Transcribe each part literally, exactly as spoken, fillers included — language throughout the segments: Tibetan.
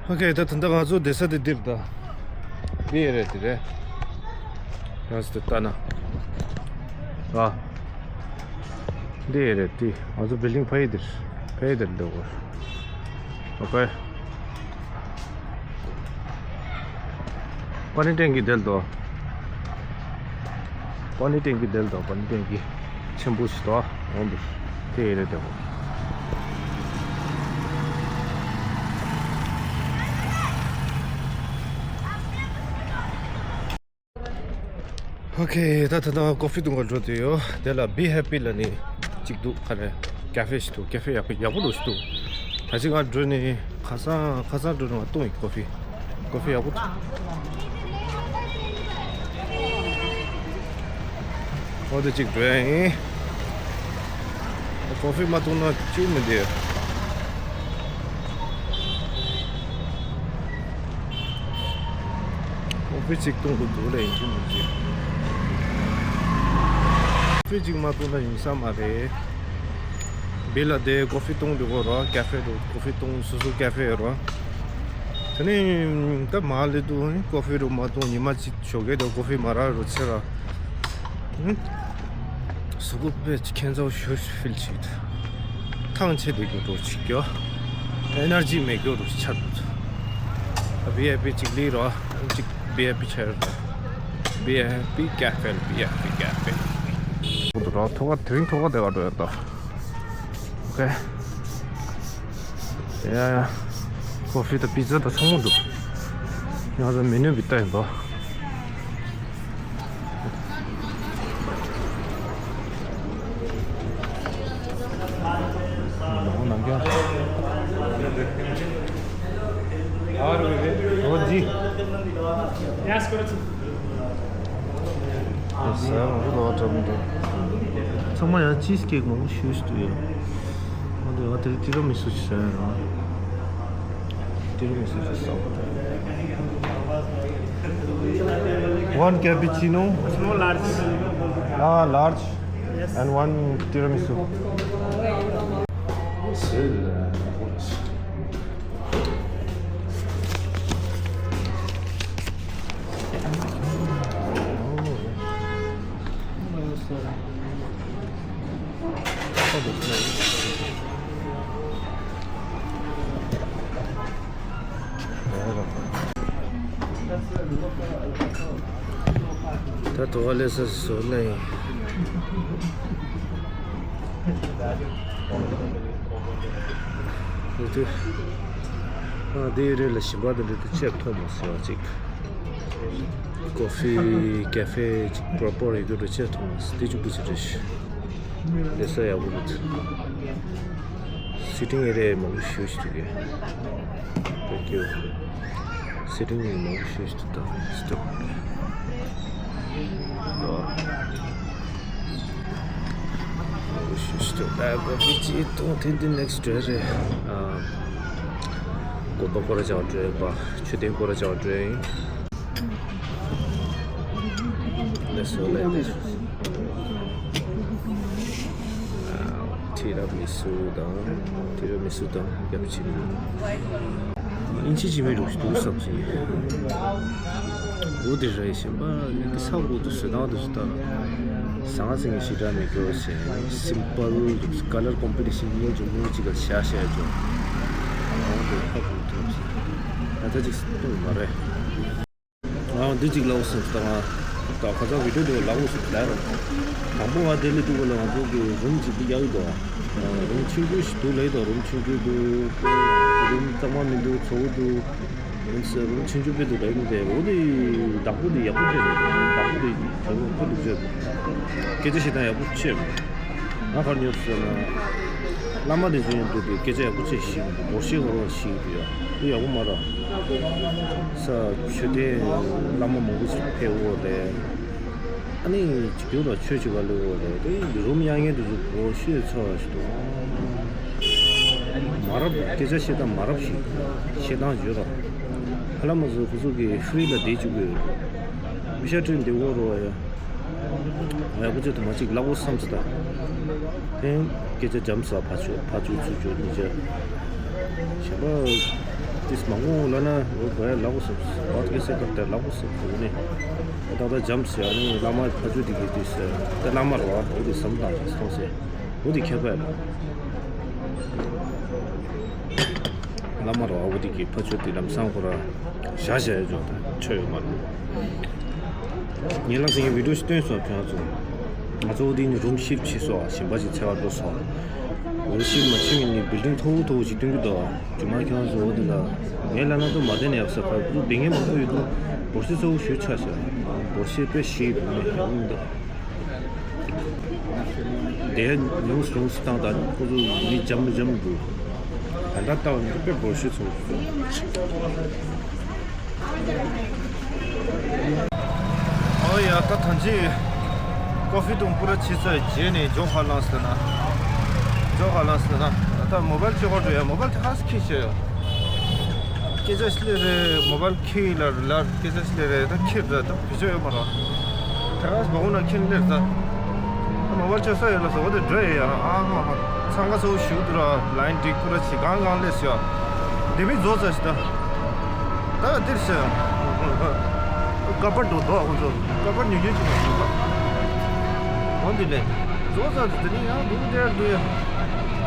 ཨོ་ཁེ། ད་ད་ལྟ་ང་ཚོ་བསྡད་ས་དེ་འདིར་ད། འདི་རེད། དེ་རེད། ཡང་སྟེ་ལྟ་ན། ཨ། འདི་རེད། དེ་ང་ཚོ་བིལ་ཌིང་ཕ་ཡི་འདིར། ཕ་ཡི་འདིར་འདུག་ཨོ་ཁེ། པ་ནི་ཊེང་ཀི་དེ་ལ་འདུག་པ་ནི་ཊེང་ཀི་དེ་ལ་འདུག་པ་ནི་ཊེང་ཀི་ཆེན་པོ་ཞིག་འདུག་འོང་འདུག་དེ་ཡིན་རེད་དེ་བོ། ཨོ་ཁེ། ད་ད་ད་ཀོ་ཕི་འཐུང་ག་འགྲོ་དུས་ཡོད། དེ་ལ་བི་ཧེ་པི་ལ་ནི་གཅིག་འདུག་ཁ་ནས་ཀ་ཧྥེ་ཞིག་འདུག་ཀ་ཧྥེ་ཡག་པོ་ཡག་པོ་འདུག་ཞིག་འདུག་ད་ཅི་ང་འགྲོ་ནི་ཁ་སང་ཁ་སང་འགྲོ་ནི་ང་བཏུང་ཡིན། ཀོ་ཕི་ཀོ་ཕི་ཡག་པོ་འདུག་ཨོ་དེ་གཅིག་འགྲོ་ཡ་ཡིན། ཀོ་ཕི་མ་བཏུང་ན་ཅིག་མི་འདོད། ཀོ་ཕི་གཅིག་བཏུང་དགོས་འདུག་ལ་ཡིན་གཅིག་མིན་གཅིག་ཀོ་ཕི་གཅིག་མ་བཏུང་ན་ཡིན་ས་མ་རེད། བི་ལ་དེ་ཀོ་ཕི་བཏུང་འགྲོ་དགོས་རོ། ཀ་ཧྥེ་རུ་ཀོ་ཕི་བཏུང་སོ་སོ་ཀ་ཧྥེ་རོ། དེ་ནས་ད་མ་ལེ་དུ་ཀོ་ཕི་རུ་མ་བཏུང་ཉི་མ་གཅིག་ཞོགས་ཀས་དུ་ཀོ་ཕི་མ་རག་རུ་ཚེ་ར། ཧུམ། གཟུགས་པོ་དཔེ་ཁྱད་མཚར་ཞུ་ཕིལ་བྱེད། ཐང་ཆད་དེ་གི་འགྲོ་ཆིག་ཀྱོ། ཨེ་ནར་ཇི་མེད་ཀྱོ་རུ་ཆགས་འདུག་བི་ཨའི་པི་གཅིག་ལི་རོ། གཅིག་བི་ཨའི་པི་ཆེར་རོ། བི་ཨའི་པི་ཀ་ཧྥེ། བི་ཨའི་པི་ཀ་ཧྥེ། འོ་དུ་རོ་ཐོག་ཁ་དེ་རིང་ཐོག་ཁ་དེ་ག་འགྲོ་ཡ་ད། ཨོ་ཁེ། ཡ་ཡ། ཀོ་ཕི་དང་པི་ཛ་དང་ཚང་མ་འདུག་ང་ཚོ་མེ་ནུ་བི་ལྟ་ཡིན་པ། ཚང་མ་ཡང་ཅིས་ཀེག་མང་པོ་ཞུས་སུ་འདུག་ཡ། ང་དེ་ང་དེ་ཏི་ར་མི་སུ་ཞིག་ཟ་ཡ་རང་། ཏི་ར་མི་སུ་ཞིག་ཟ་བ། One cappuccino. Small, large. Ah, large. Yes. And one tiramisu. ད་དོ་བ་ལས་ས་སོ་ལ་ཡིན། འདི་དུས། ཨ་དེའི་རིགས་ལ་ཞིམ་པ་དང་འབྲེལ་དུ་ཆེར་མཐོང་མ་སོང་བ་ཅིག་ཀོ་ཕི་ཀ་ཧྥེ་ཅིག་པོ་རོ་པོར་ཡོད་རྒྱུ་རུ་ཆེར་མཐོང་མ་སོང་། དེ་གཅིག་པུ་ཅིག་རེད་ཤག་ལས་ས་ཡག་པོ་རེད། སི་ཊིང་ཨེ་རི་ཡ་མང་པོ་ཞེ་ཅིག་འདུག་གས། Thank you. སི་ཊིང་ཨེ་རི་ཡ་མང་པོ་ཞེ་ཅིག་འདུག་ད་སི་ཊོབ། ད་མང་པོ་ཞེ་ཅིག་འདུག་ད་ཀོ་ཕི་ཅིག་བཏུང་། དེ་འདི་ནེག་སི་ཊི་རེད། ཨ། དགོན་པ་སྐོར་ར་བྱ་བ་འགྲོ་ཡིན་པ། མཆོད་རྟེན་སྐོར་ར་བྱ་བ་འགྲོ་ཡིན། ལས་སོ་ལས། ཨ་ཐི་ར་མི་སུ་དང་། ཐི་ར་མི་སུ་དང་ཡ་ཕི་ཆི་ནི། ཨིན་ཇི་ཇི་མི་རུ་ཞིག་འདུག་བསམ་སོང་། འོ་དེ་རེད། གཞན་པ་ནི་དེ་ས་འོག་ཏུ་བཟོ་སྟངས་དེ་ཚོ་ལྟར་ཟང་ཟིང་ཞེ་དྲག་མེད་གི་ཟེར། སིམ་པལ་འདུག་ཀ་ལར་ཀོམ་པི་ཊི་ཤན་སྙིང་རྗེ་མོ་གཅིག་ག་བཞག་བཞག་ཅོ། འོ་དེ་ཧ་གོ་ཐུབ་ཟེར། ད་ལྟ་ཅིག་སྟོན་མ་རེད། ང་འདི་གཅིག་ལབ་སོང་ད། ང་ད་ཁ་སང་བི་ཌིའོ་དེ་ལབ་སོང་ད། དང་པོ་ང་ལྡི་ལི་འདུག་ག་ལ་ང་ཚོ་གི་རུམ་གཅིག་འདི་རྒྱག་གི་འདུག་རུམ་ཆུང་ཆུང་ཞིག་འདུག་ལབ་ཡོད་དོ། རུམ་ཆུང་ཆུང་འདུག་རུམ་གཙང་མ་མི་འདུག་ཚ་པོ་འདུག་རུམ་ཆུང་ཆུང་དཔེ་འདུག་ལབ་ཡོད་དེ། འོ་དེ་བདག་པོ་དེ་ཡག་པོ་བྱས་འདུག་བདག་པོ་དེ་ཡག་པོ་འདུག་བྱས་འདུག་སྐད་ཆ་བཤད་སྟངས་ཡག་པོ་བྱས་འདུག་ང་ག་རེ་ཉོས་ཟེར་ན། བླ་མ་དེ་ཚོ་ཡང་འདུག་པས་སྐད་ཆ་ཡག་པོ་བྱས་ཤིག་འདུག་སྒོར་གཞས་ག་རེ་ཤིག་འདུག་ཡ། དེ་ཡག་པོ་མ་རེད། ས་མཆོད་རྟེན་བླ་མ་མང་པོ་ཞིག་ཕེབས་ཡོད་རེད། ཨ་ནི་ཅིག་རྒྱུན་དུ་ཆོས་ཅིག་ག་ལུས་ཡོད་རེད། དེ་རུམ་གཡར་མཁན་དེ་ཚོ་སྒོར་གཞས་ཚོ་ཞིག་འདུག་མ་རབས་སྐད་ཆ་བཤད་སྟངས་མ་རབས་ཤིག་བཤད་སྟངས་ཡོད་ར། ཧ་ལམ་ང་ཚོ་ཁོ་ཚོ་གི་ཧྥི་རི་ལ་བསྡད་བཅུག་གི་ཡོད་རེད། པེ་ཤ་སྤྲད་བསྡད་ཡོད་རེད་ཡ། ཡག་པོ་བྱས་ཐུབ་མ་གཅིག་ལབ་དགོས་བསམ་སོང་ད། དེ་སྐད་ཆ་འཇམ་ས་ཕར་ཕྱོགས་ཕར་ཕྱོགས་ཚུར་ཕྱོགས་གཉིས་ཆ། གཞན་པ། ཏིས་མང་པོ་ལ་ན་འོ་བས་ལག་པ་སོབ་སོབ་ཏི་ཀེ་སེ་ཀར་ཏེ་ལག་པ་སོབ་སོབ་ནི་ད་ད་འཇམ་སེ་ཨ་ནི་བླ་མ་ཕ་ཆུ་དི་གི་ཏིས་ཏེ་བླ་མ་རོ་ཨ་འོ་དི་སམ་དང་སྟོང་སེ་འོ་དི་ཁྱད་པར་ལ་བླ་མ་རོ་ཨ་འོ་དི་གི་ཕ་ཆུ་དི་ལམ་སང་ཁོ་ར་ཞག་ཞག་ཡོད་ཅོག་ད་ཆོས་ཡོད་མ་རེད། ངས་ལ་སེང་གི་བི་ཌིའོ་ཞིག་སྟོན་སོང་ཁྱོད་ཚོ། ང་ཚོ་འོ་དི་ནི་རུམ་ཤིབ་ཕྱི་སོ་ཞིམ་པ་ཞིག་འཚོལ་བར་འགྲོ་སོང་། རུམ་ཤིབ་མ་ཕྱི་ནི་བིལ་ཌིང་མཐོ་བོ་མཐོ་བོ་ཞིག་སྟོན་གི་འདུག་ཇོ་མ་ཁྱོད་ཚོ་འོ་དི་ལ་ངས་ལ་ན་དུ་མ་བསྡད་ནས་ཡག་ས་ཁ་དུ་བདེ་ངན་མང་པོ་ཡོད་དུ་འབོར་ཤི་གཙོ་བོ་ཞུ་ཆ་ཤ་འབོར་ཤི་དཔེ་ཞི་ཡོད་ནས་ཡག་མི་འདུག་དེ་ཉུང་སུ་ཉུང་སུ་བཏང་དང་ཁོ་ཚོ་མི་འཇམ་འཇམ་འདུག་ད་ལྟ་ལྟ་བ་ནི་དཔེ་འབོར་ཤི་ཚོ། ཨོ་ཡ་ད་ཐང་ཅི་ཀོ་ཧྥི་དང་པུ་ར་ཆི་ཚ་རྗེས་ནས་ཇོ་ཧ་ལང་སི་ན། ཇོ་ཧ་ལང་སི་ན་ད་མོ་བལ་ཅི་ཧོ་འགྲོ་ཡ་མོ་བལ་ཏི་ཧ་སི་ཁི་ཤེ་ཡ། སྐད་ཆ་ཤི་ལེ་རེ་མོ་བལ་ཁི་ལ་རུ་ལ་སྐད་ཆ་ཤི་ལེ་རེ་ད་ཁི་ར་ད་བི་ཅོ་ཡོད་མ་ར། ཏི་ཧ་སི་བ་ཧུ་ན་ཁི་ལེ་ར་ད། མོ་བལ་ཅི་ས་ཡོད་ལ་སོ་བ་དེ་འགྲོ་ཡ་ཡ་ཨ་ཧ་ཧ། འཚང་ཁ་ཚ་བོ་ཞུ་དུ་ར་ལ་ཡིན་འགྲིག་པུ་ར་ཆི་གང་གང་ལས་སོ། དེ་མི་རྫོགས་ཚར་ཞིག་ད། ད་འདིར་ཤི། ཀ་པར་འགྲོ་འདུག་ཁོང་ཚོ་ཀ་པར་ཉོ་རྒྱུ་ཅིག་མ་འདུག་འོ་འདི་ལས། རྫོགས་ཚར་དེ་ནི་ཡང་འདུག་དེར་འདུག་ཡ།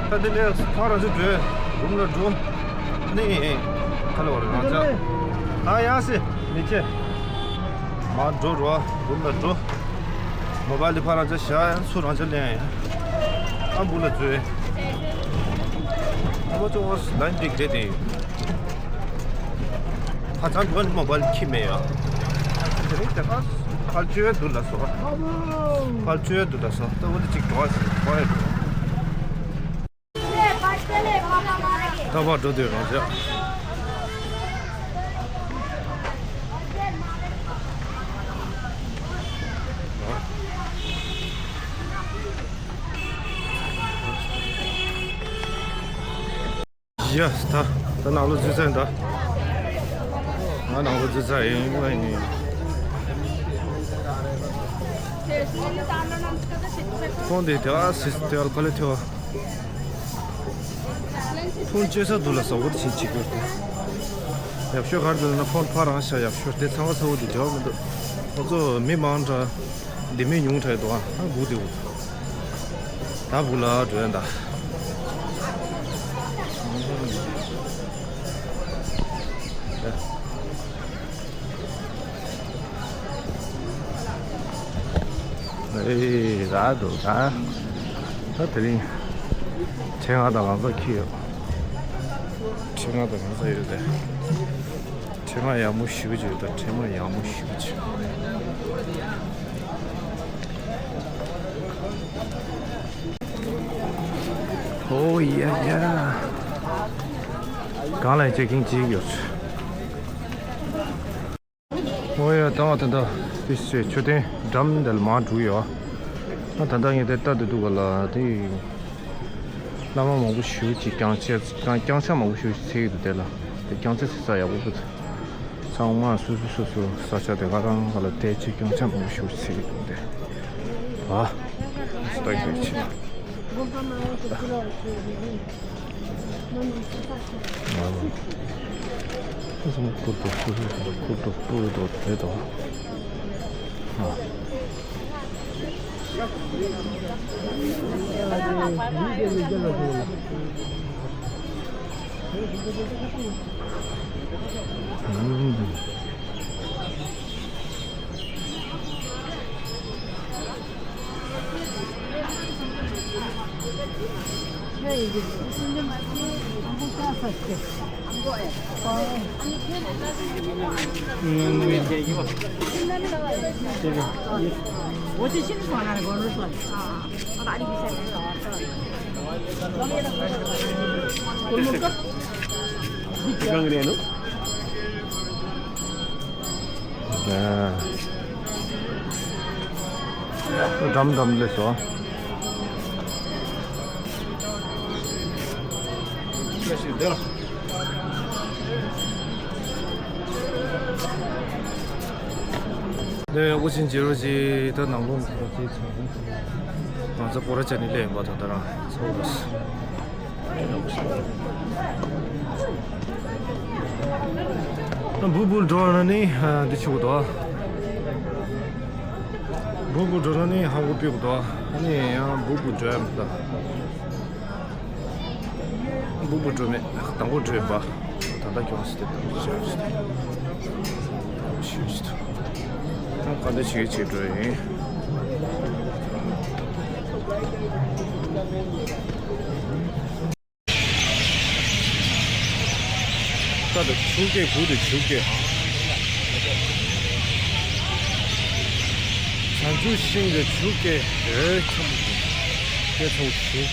ད་འདི་ལས་ཕར་རང་ཚོ་འགྲོ། རུམ་ལ་འགྲོ། ནི། ཁ་ལོ་རེ་རང་ཚ། ཨ་ཡ་སི། མི་ཆེ། མ་འགྲོ་རོ། རུམ་ལ་འགྲོ། མོ་བལ་ལི་ཕར་རང་ཚ་བཞག་ཡ་ཚུར་རང་ཚ་ལེན་ཡ། ཨ་འབུ་ལ་འཛུལ། ཨ་མ་ཚོ་ལན་འགྲིག་རེད་དེ། ཕ་ཚང་དུ་མོ་བལ་ཁྱི་མེད་ཡ། དེ་རིང་དེ་ག་ཕལ་ཆེར་འདུག་ལ་སོ། ཕལ་ཆེར་འདུག་ལ་སོ། ད་འོ་དེ་གཅིག་འགྲོ་བ་ཞིག་འགྲོ་ཡ་འགྲོ། ད་བར་འགྲོ་དུས་རང་བཞག་ཡ། ད་ད་ནང་ལོ་འཛུལ་ཚར་ཡིན་ད། ང་ནང་ལོ་འཛུལ་ཚར་ཡིན་ང་ཡིན། ཁོང་དེ་དེ་ཨ་སི་དེ་ཨལ་ཁ་ལེ་ཐེ་བ། ཁོང་བཅད་ས་འདུག་ལ་ས་འོར་ཕྱིན་ཅི་དགོས་ཏེ། ཡག་ཤོས་གར་འདུག་ན་ཁོང་ཕ་རང་ཤ་ཡག་ཤོས་དེ་ཚང་མ་ས་འོ་དེ་དེ་བ་མི་འདུག་ཁོ་ཚོ་མི་མང་དྲགས། འདི་མི་ཉུང་དྲགས་འདུག་ཨ་སྒུག་དེ་འུ། ད་སྒུག་ལ་འགྲོ་ཡ་ད། ཨེ་ར་འདུག་ད། ད་དེ་རིང་ཁྲེང་ང་དང་གང་ཟག་ཁྱི་ཡོད། ཁྲེང་ང་དང་གང་ཟག་ཡོད་དེ། ཁྲེང་ང་ཡག་མོ་ཞེ་པོ་ཅིག་ཡོད་ད། ཁྲེང་ང་ཡག་མོ་ཞེ་པོ་ཅིག་ཨོ་ཡ་ཡ། གང་ལ་ཅེ་ཀིང་ཅིག་ཡོད། ཨོ་ཡ་ད་ང་ད་ད་དེ་ཚེ་མཆོད་རྟེན་འགྲམ་འདི་ལ་མར་འགྲོ་ཡོད། ཨ་ད་ད་ངས་དེ་ལྟ་དུ་འདུག་ག་ལ་དེ། བླ་མ་མང་པོ་ཞེ་པོ་ཅིག་བརྐྱངས་ཆ་བརྐྱངས་ཆ་མང་པོ་ཞེ་པོ་ཅིག་འཚོལ་གྱི་འདུག་དེ་ལ་དེ་བརྐྱངས་ཆ་འཚོལ་ས་ཡག་པོ་འདུག་ཚང་མ་སོ་སོ་སོ་སོ་ས་ཆ་དེ་ག་རང་ག་ལ་བལྟས་ཆེ་བརྐྱངས་ཆ་མང་པོ་ཞེ་པོ་ཅིག་འཚོལ་གྱི་འདུག་དེ། ཨ། སྟག་གི་ཆེ། ཨ་ལོ། ཁོ་ཚང་ཁུར་དུ་ཁུར་དུ་ཁུར་དུ་ཁུར་དུ་དེ་དང་། ཨ། འགྲམ་འགྲམ་ལས་སོ། དེ་དབུ་ཆེན་རྗེ་རོ་ཅིག་ད་ནང་ལོགས་ནས་ཁོ་ཚོའི་ཚོང་ང་ཚོ་སྤོ་ར་བྱས་ནས་སླེབས་ཡིན་པ་ད་ལྟ་རང་ཚོགས་རེད། སྦུག་སྦུག་འགྲོ་ན་ནི་འདི་ཆུ་དོ། སྦུག་སྦུག་འགྲོ་ན་ནི་ཧ་གོ་པི་གོ་དོ། ཨ་ནི་ཡང་སྦུག་སྦུག་འགྲོ་ཡ་མི་ད། སྦུག་སྦུག་འགྲོ་མེད་དང་པོ་འགྲོ་ཡིན་པ། ད་ལྟ་ཁྱོད་སི་ཏེ་དང་ཞབས་སི་ཏེ་ཞུ་ཞུ་ད་ག་འདྲ་བྱེད་ཀྱི་བྱེད་འགྲོ་ཡིན། ད་ད་ཆུ་སྐྱེས་གུ་དེ་ཆུ་སྐྱེས། བྱང་ཆུབ་ཤིང་དེ་ཆུ་སྐྱེས། ཨེ་ཆུ་སྐྱེས་ཆུ་ཆུ།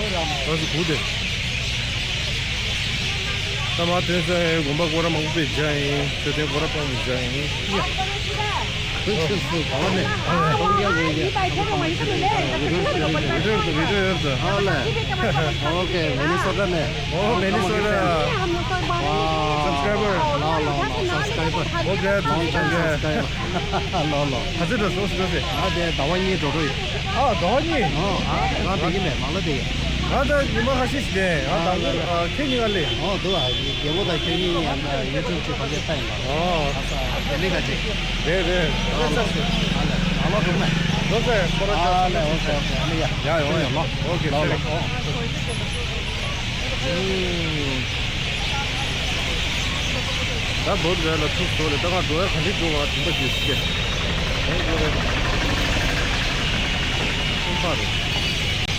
ད་སུ་གུ་དེ། ད་མ་དོན་ས་དགོན་པ་སྐོར་ར་མང་པོ་བྱ་ཡིན། མཆོད་རྟེན་སྐོར་ར་སྤོང་བྱ་ཡིན། ཨོ་ལེ། ཨོ་ཀེ། མི་ནི་སོ་ཊ་ནས། ཨོ་མི་ནི་སོ་ཊ། སབ་སི་ཀ་རའི་བར། ལོ་ལོ་ལོ། སབ་སི་ཀ་རའི་བར། ཨོ་ལོ་ལོ། ལོ་ལོ། ག་ཚོད་འགྲོ་སོང་ཟེར་ཟེར། ཨ་དེ་ཟླ་བ་གཉིས་འགྲོ་འགྲོ་ཡིན། ཨ་ཟླ་བ་གཉིས། ཨོ་ཨ་རང་དེ་གི་མེད་མ་ལ་དེ་གི། ང་ད་ཉི་མ་ཁ་ཤས་ཤིག་བསྡད། ང་དང་པོ་ཨ་ཁྱེད་གཉིས་ཀ་ལས། ཨོ་འདུག་ཨ་རྒྱལ་པོ་དང་ཁྱེད་གཉིས་ཡང་ཡུ་ཊུབ་ཅིག་ཕ་གིར་ལྟ་ཡིན་པ། ཨོ་ཨ་ས་དེ་ནི་ག་ཅིག་རེད་རེད། ཨོ་ལོ། ཨ་ལ་ཨ་ལོ་འགྲོ་མེད། ལོ་ཚེ་ཁོ་ར་ཨ་ལ་ཨོ་ཁེ་ཨོ་ཁེ། ཨ་ལ་ཡ་ཡ་ཡོང་ཡ་ལོ། ཨོ་ཁེ་ལོ་ལོ། ཨོ། ད་བོད་རེད་ལ་ཐུག་སོ་རེད། ད་ང་འགྲོ་ཡ་ག་འདྲ་འགྲོ་བ་དེ་འདྲ་གྱིས་ཤིག་གེ།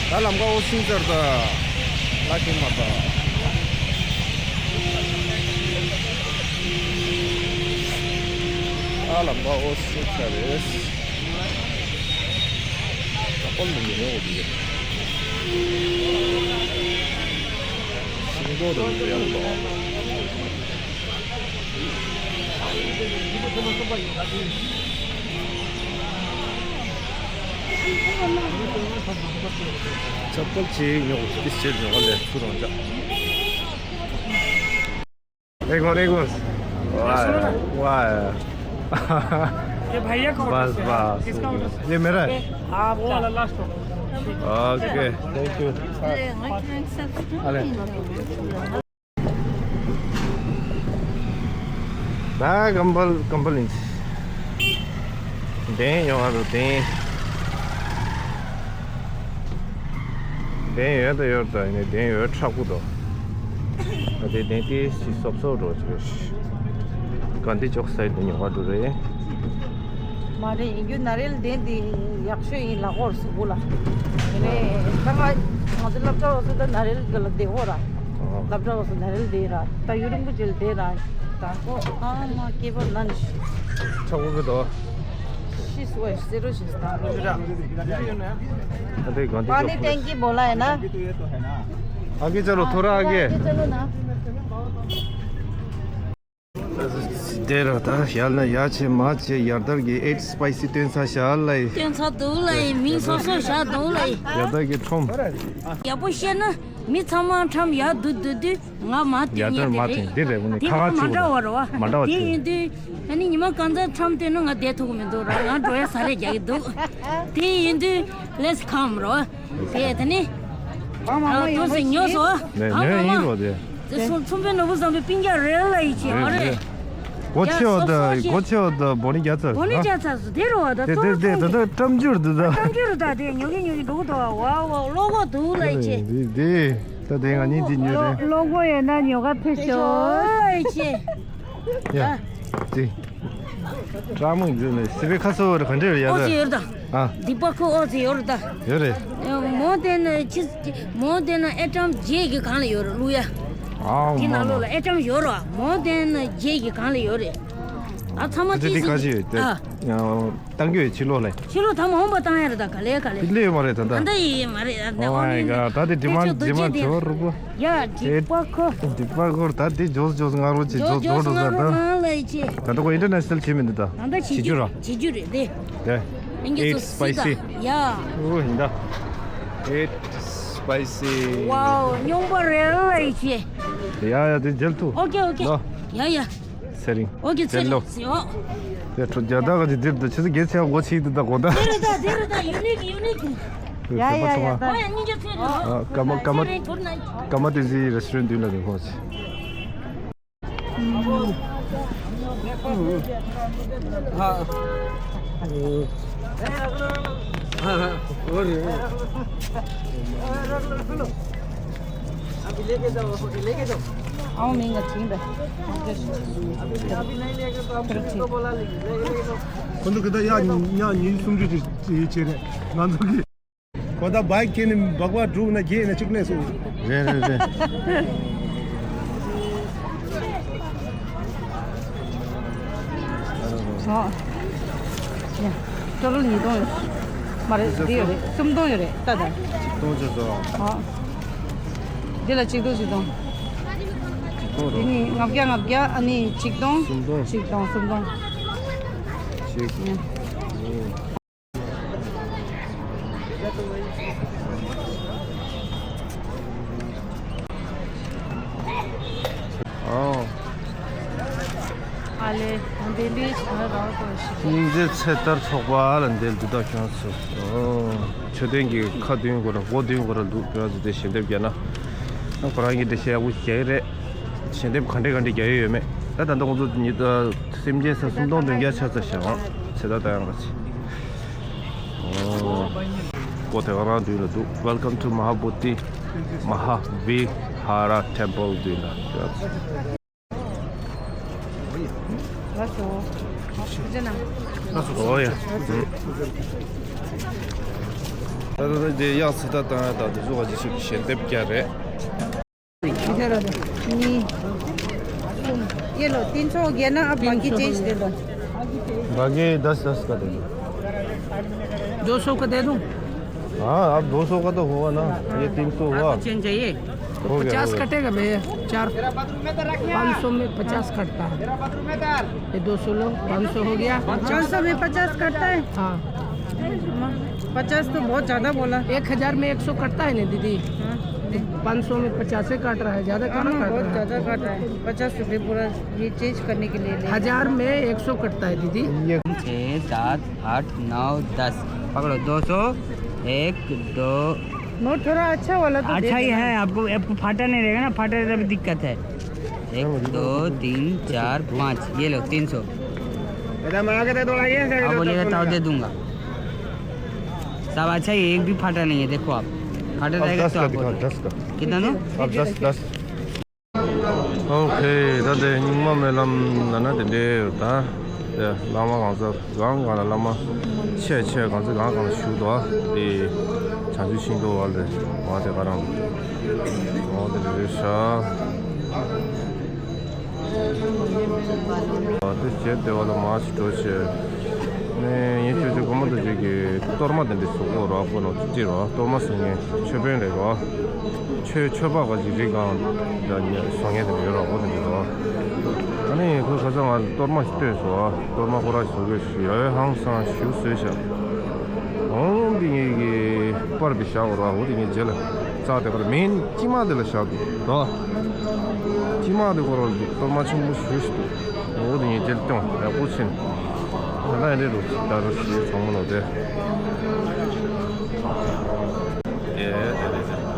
ད་ལམ་ཁ་འོ་སིང་ཚར་ད། ལ་ཁེ་མ་ད། ད་ལམ་ཁ་འོ་སིང་ཚར་རེད། ད་ཀོལ་མི་ཉོ་འོ་དེ། ཤིང་ཏོག་དང་ཡག་པོ་འདུག་ཆ་པལ་ཅིག་ཉོ་དགོས། ཏིས་ཆེར་ཉོ་ག་ལས་ཚུར་རང་འཇགས། एक और, एक और। वाह, वाह। ये भैया का बस, ऑर्डर है। बस। किसका ऑर्डर है? ये मेरा है। हाँ, वो वाला last order. Okay, thank you. अरे। ད་ཀམ་པལ་ཀམ་པལ་ཡིན། གདན་ཡོང་བ་དང་གདན། གདན་ཡོད་དང་ཡོད་དང་ཡིན་ནའི་གདན་ཡོད་མཁྲེགས་པོ་འདུག་ད་དེ་གདན་དེ་ཞིག་སོབ་སོབ་འགྲོ་ཅིག་རེད། ག་འདི་ཅོག་སའི་དེ་ཉོ་བ་འགྲོ་རེད། མ་རེད། ཡིན་རྒྱུ་ན་རེལ་གདན་དེ་ཡག་ཤོས་ཡིན་ལ་ཧོར་སུ་བུ་ལ། ཡིན་ནའི་ད་ང་ང་ཚོ་སློབ་གྲྭ་བ་སུ་ད་ན་རེལ་གི་ལ་བསྡད་ཧོ་ར། སློབ་གྲྭ་བ་སུ་ན་རེལ་བསྡད་ར། ད་ཡུན་རིང་པོ་ཅིག་ལ་བསྡད་ར། དང་པོ་ཨ་མ་སྐྱེས་པ་ལ་ནི་ཤི། ཆག་གོ་གི་འདུག་ཤི་སུ་བ་ཤི་རོ་ཤི་སྟངས། ཨ་དེ་གང་དེ་पानी टंकी बोला है ना? आगे चलो, थोड़ा आगे। आगे चलो ना। དེ་ར་ད་ཡར་ལ་ཡར་ཆེ་མར་ཆེ་ཡར་དར་གྱི་ཨེ་སི་པའི་སི་སྟོན་ས་ཞལ་ལ་ཡི། སྟོན་ས་འདུག་ལ་ཡི། མིང་སོ་སོ་བཞག་འདུག་ལ་ཡི། ཡར་དར་གྱི་ཁྲོམ། ཡག་པོ་བཤད་ན་མི་ཚང་མ་ཁྲམ་ཡར་འདུག་འདུག་དུས། ང་མ་དེ་ཡ་ཉེ་དེ་དེ་མ་རེད། དེ་འདི་རེད། འོ་ནི་དེ་ཁ་ཁ་མ་ཆེ་འདྲ་བ་བ་རེད་བ། མ་འདྲ་བ་དེ་ཆེ། ཡིན་དུས་ཨ་ནི་ཉི་མ་གང་ཚ་ཁྲམ་སྟོན་ན་ང་བསྡད་ཐུབ་ཀྱི་མི་འདུག་ར། ང་འགྲོ་ཡ་ས་རེ་རྒྱག་གི་འདུག་དེ་ཡིན་དུས་let's come རོ། དེ་དེ་ནི་ཨ་དོ་སི་ཉོ་སོ་ཨ་ནས་མ་ནས་ཡིན་མ་རོ་དེ། དེ་སོ་ཚུམ་པའི་ནོར་བུ་བཟང་པའི་སྤུན་ཀྱག་རེད་ལ་ཡི་ཆེ་ཨ་རེད། གོ་ཆེ་བ་ད་གོ་ཆེ་བ་ད་བོ་ནི་རྒྱ་ཚ་བོ་ནི་རྒྱ་ཚ་སུ་དེ་རོ་བ་ད། དེ་དེ་དེ་ད་ད་ཀྲམ་འགྱུར་དུ་ད། ཀྲམ་འགྱུར་ད་དེ་ཉོ་གི་ཉོ་གི་འགྲོ་གི་འདུག་བ། བ་བ་བློ་གོ་འདུག་ལ་ཡི་ཆེ། དེ་དེ། ད་དེ་ང་གཉིས་དེ་ཉོས་རེད། ལོ་གོ་ཡོད་ན་ཉོ་ག་ཕེབས་ཤོག་ཨེ་ཆེ། ཡ། དེ། ཀྲག་མོ་འདི་ནས་སི་པའི་ཁ་སོ་རེ་ག་འདྲ་རེད་ཡ། ཨོ་ཙི་ཡོད་རེད་ད། ཨ། འདི་པ་ཁོ་ཨོ་ཙི་ཡོད་རེད་ད། ཡོད་རེད། མོ་དེ་ན་ཁྱི། མོ་དེ་ན་ཨེ་ཀྲམ་རྗེས་ཀྱི་སྒང་ལ་ཡོད་རེད་ལུ་ཡ། ཨའོ་དེ་ནང་ལོགས་ལ་ཨེ་ཀྲམ་ཡོད་རེད་བ། མོ་དེ་ན་རྗེས་ཀྱི་སྒང་ལ་ཡོད་རེད། ཨ་ཚང་མ་དེ་ཅི་དེ་ག་ཞིག་ཡོད་དེ། ཨ། ཡང་། བཏང་རྒྱུ་ཡི་ཕྱི་ལོགས་ལ། ཕྱི་ལོགས་ད་མ་འོངས་པ་བཏང་ཡ་རེད་ད། ག་ལེ་ག་ལེ། ཕི་ལེ་མ་རེད་ད་ད། ད་ལྟ་ཡི་མ་རེད་ད། Oh my god། ད་དེ་ཌི་མཱན་ཌི་མཱན་ཇོ་རུ་པོ། ཡ་ཌི་པ་ཁོ། ཌི་པ་ཁོ་ད་དེ་ཇོས་ཇོས་ང་རོ་ཅི་ཇོས་ཇོས་ཇོས་ང་ད། རོ་ང་ལ་ཡི་ཆེ། ད་ད་ཁོ་ཨིན་ཊར་ནེ་ཤ་ནལ་བྱེད་མི་འདུག་ད། ད་ད་བྱེད་རྒྱུ་ར། བྱེད་རྒྱུ་རེད་དེ། དེ། ཨིན་གྱི་ཚོ་སི་ད། ཡ། ཨོ་ཡིན་ད། Eight spicy། Wow། སྨྱོན་པ་རེད་ལ་ཡི་ཆེ། ཡ་ཡ་དེ་མཇལ་ཐུབ། ཨོ་ཀེ་ཨོ་ཀེ། ལོ། ཡ་ཡ། ཚེ་རིང་། ཨོ་ཀེ་ཚེ་རིང་། ལོ། ཡ་ཁྲོ་རྒྱ་དག་གི་འདིར་དུ་ཆུ་ཚོད་བརྒྱད་ཚེ་སྒོ་ཕྱེ་དུ་ད་གོ་ད། དེ་རུ་ད་དེ་རུ་ད་ཡུ་ནིག་ཡུ་ནིག་ཡ་ཡ་ཡ་ད། ཨོ་ཡ་སྙིང་རྗེ་ཚེ་རིང་། ཨ་ཀ་མ་ཀ་མ་ཀ་མ་དེ་ཟི་རེ་སི་ཊོ་རན་ཊི་འདུག་ལ་དེ་ཁོ་ཆེ། हाँ। हाँ, हाँ, और अभी लेके जाओ, अभी लेके जाओ। आओ, महंगा ठीक है। अभी, अभी नहीं लेके तो हम चलो, ठीक। को बोला लेके, लेके, लेके जाओ। ཁོང་ཚོ་གི་ད་ཡག་ཉིན་ཉིན་སུམ་ཅུ་ཅིག་བྱེད་རེད། ང་ཚོ་གི་གོ་ད་བའི་ཁྱེད་ནི་སྦག་སྦག་དྲུག་ན་བརྒྱད་ན་གཅིག་ལས་སོང་། རེད་རེད་རེད། ཨོ། ཡ། ཊོ་ཊལ་ཉིས་སྟོང་ཡོད། མ་རེད། འདི་ཡོད་རེད། སུམ་སྟོང་ཡོད་རེད། ལྟ་དང་། གཅིག་སྟོང་བྱས་སོ། ཨོ། འདི་ལ་གཅིག་སྟོང་གཅིག་སྟོང་། གཅིག་སྟོང་རེད། འདི་ནི་ལྔ་བརྒྱ་ལྔ་བརྒྱ། ཨ་ནི་གཅིག་སྟོང་། སུམ་སྟོང་། གཅིག་སྟོང་། སུམ་སྟོང་། གཅིག་ཡ། ཨོ། ཨ་ལེ། འདི་འདི་ཆ་ར་གོ་ཤི། སྙིང་རྗེ་ཚེ་ཐར་ཚོགས་པ་ལ་འདི་འདི་དག་ཁྱོད་ཚོ། ཨོ། མཆོད་རྟེན་གྱི་ཁ་བདུན་གོ་ར་སྒོ་བདུན་གོ་ར་འདུག་ཁྱོད་ཚོ་དེ་ཞལ་འདེབས་རྒྱག་ན། ཁོ་རང་གིས་འདི་ཞལ་ཡག་པོ་རྒྱག་གི་རེད། ཞལ་འདེབས་ག་འདྲས་ག་འདྲས་རྒྱག་ཡོད་ཡོད་མེད། ད་ད་ལྟ་ཁོང་ཚོ་ཉིད་སེམས་ཅན་ས་སུམ་སྟོང་བདུན་བརྒྱ་ཆ་ཚང་བཞག་ཚེ་ད་ད་ཡང་ག་ཚེ། ཨོ། སྒོ་དེ་ག་རང་མདུན་ལ་འདུག Welcome to Mahabodhi Mahavihara Temple མདུན་ལ། ལགས་སོ། ལགས་སོ། ཨོ་ཡ། ད་ད་ད་དེ་གཡག་ཚེ་ད་བཏང་ཡ་ད་དེ་ཚོ་ག་ཅི་ཞིག་ཞལ་འདེབས་རྒྱག་རེད། इधर आ जाओ। ये लो, तीन सौ हो गया ना, अब बाकी चेंज दे दो। बाकी दस दस का दे दो। दो सौ का दे दूं? हाँ, अब दो सौ का तो हुआ ना, ये तीन सौ हुआ। आपको चेंज चाहिए? हो गया, पचास हो गया। कटेगा भैया, चार, पाँच सौ में पचास कटता है। ये दो सौ लो, पाँच सौ हो गया। पाँच सौ में पचास कटता है? हाँ। पचास तो बहुत ज़्यादा बोला। एक हज़ार में एक सौ कटता है ना दीदी? हाँ। तो पाँच सौ में पचास ही काट रहा है, ज़्यादा कहाँ हाँ, काट बहुत रहा है? ज़्यादा काट रहा है। पचास रुपये पूरा ये चेंज करने के लिए ले। हज़ार में एक सौ कटता है दीदी। छः, सात, आठ, नौ, दस। पकड़ो, दो सौ, एक, दो। नोट थोड़ा अच्छा वाला तो दे देना। अच्छा ही है, आपको, आपको फाटा नहीं रहेगा ना, फाटा रहेगा तभी दिक्कत है। एक, दो, तीन, चार, पाँच, ये लो, तीन सौ। अब बोलिएगा तो दे दूंगा। सब अच्छा ही, एक भी फाटा नहीं है, देखो आप। फाटा अब रहेगा दस तो का आपको दिखाओ, दस का। कितना दो? अब दस, दस। ཨོ་ཁེ། ད་དེ་རྙིང་མ་སྨོན་ལམ་ལ་ན་དེ་འདྲའི་ཡོད་ད། དེ་བླ་མ་གང་ས་གང་གང་ལ་བླ་མ་ཆེ་ཆེ་གང་ས་གང་གང་ལ་བཞུགས་འདུག་དེ་བྱང་ཆུབ་ཤིང་ཏོག་བར་ལས་མ་དེ་ག་རང་། ཨོ་དེ་རེད་ཤག་ཨ་དེ་བྱས་དེ་བ་ལ་མ་ཞིག་འགྲོ་བྱས། ནས་ངས་ཁྱོད་ཚོ་སྒོ་མོ་དུ་ཅིག་གི་གཏོར་མ་དེ་འདྲ་བཟོ་གོ་རོགས་ཁོ་ནོ་ཅི་རོ། གཏོར་མ་བཟོ་མཁན་མཆོད་དཔོན་རེད་རོ། མཆོད་མཆོད་པ་ག་ཅིག་རིགས་གང་འདྲ་བཟོ་མཁན་དེ་འདྲ་རོགས་ཁོ་དེ་འདྲ་རོ། ཨ་ནི་ཁོས་ཁ་སང་ང་གཏོར་མ་ཞིག་བཏོན་སོང་། གཏོར་མ་ཁོ་ར་བཟོ་གོ་ཞུ་ཡ་ཧང་སང་ཞུ་བཟོས་ཤག་འོང་འདི་ངེད་ཀྱི་པར་བི་བཞག་རོགས། འོ་འདི་ངེད་རྗེས་ལ་རྩ་དེ་པར་མིན་སྐྱི་མ་དེ་ལ་བཞག་འདུག་རོ། སྐྱི་མ་དེ་ཁོ་ར་གཏོར་མ་ཆེན་པོ་ཞུ་ཞིག་འདུག་འོ་དེ་ངས་རྗེས་སྐྱོང་ཡག་པོ་ཕྱིན། ད་ལྟ་ཡིན་རེད་རུ་ད་རུ་ཞེས་ཚང་མ་ལོ་དེ། དེ་དེ་རེད་ཟེར།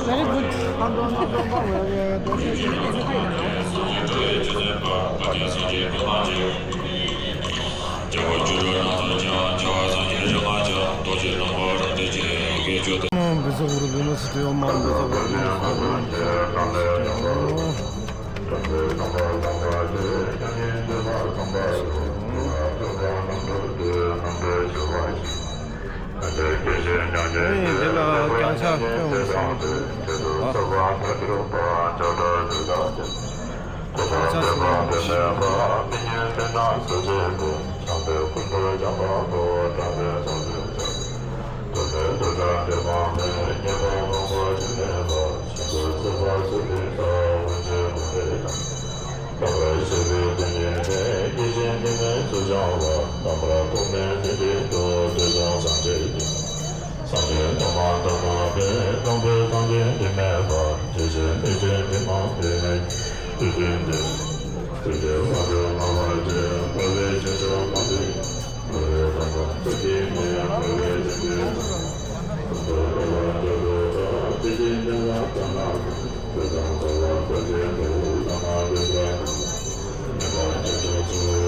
Very good. འདི་ལ་བརྐྱངས་ཕྱག་སྐྱོན་ཡོད་ས་མི་འདུག་ཨ། བརྐྱངས་ཕྱག་སེ་མ་འདུག་ཤི།